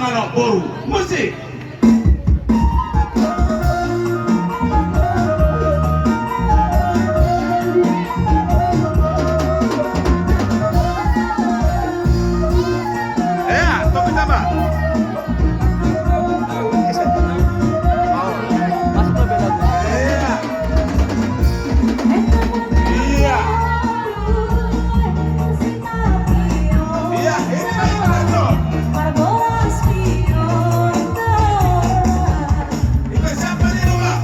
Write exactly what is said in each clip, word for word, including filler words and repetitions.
Boru. Musik. Ya, topik tambah. Iya. Iya. Iya, ini lagi, Bang. Itu siapa di rumah?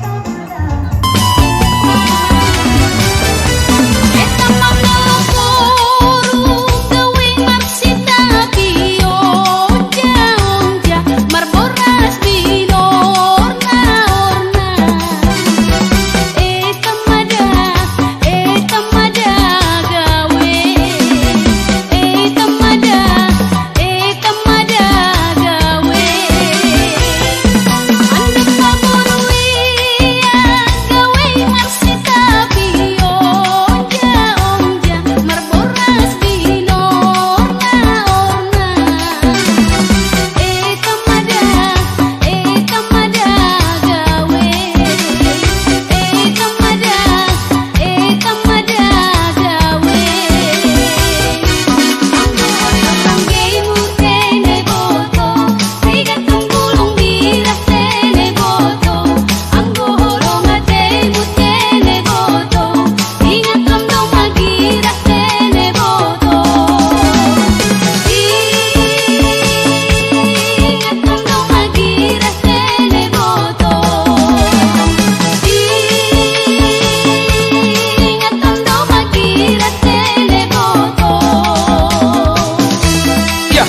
Iya,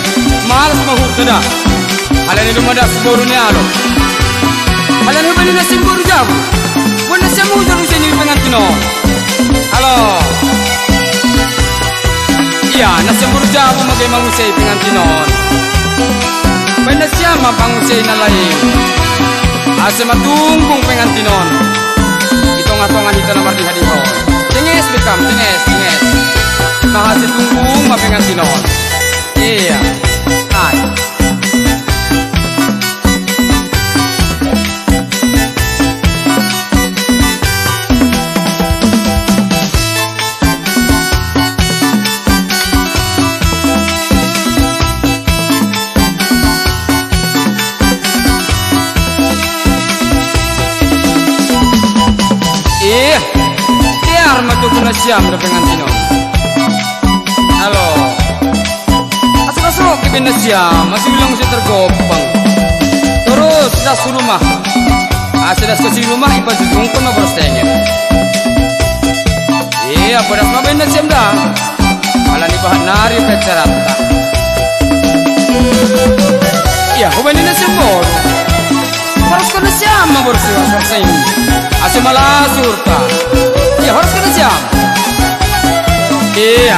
malas mahurta da. Alani dumada si boru ni alo. Alani hubani na si boru jabu. Buat na siam ujar usia ni pengantin on. Halo. Iya, na siam boru jabu magai mangusei pengantin on. Baen na siam ma pangusei na lain. Ase matunggung pengantin on. Di tonga-tonga hita na mardiha-diha on. Cenges be kam, cenges, cenges. Mahase tunggung ma pengantin on. Iya. Ai. Ih, tiar ma tutu na siam da pengantin on. Halo. Asa kasroki be na siam, asa ulang sia tergopang. Torus, das hu rumah. Asa das hu rumah, ipajujungkon ma boras tenget. Iya, padas ma be na siam da. Alani bahat nari pe carata. Iya, hubani na siam boru. Horas ko na siam ma boru si horas-horas in. Asa malas uhurta. Iya, horas ko na siam. Iya.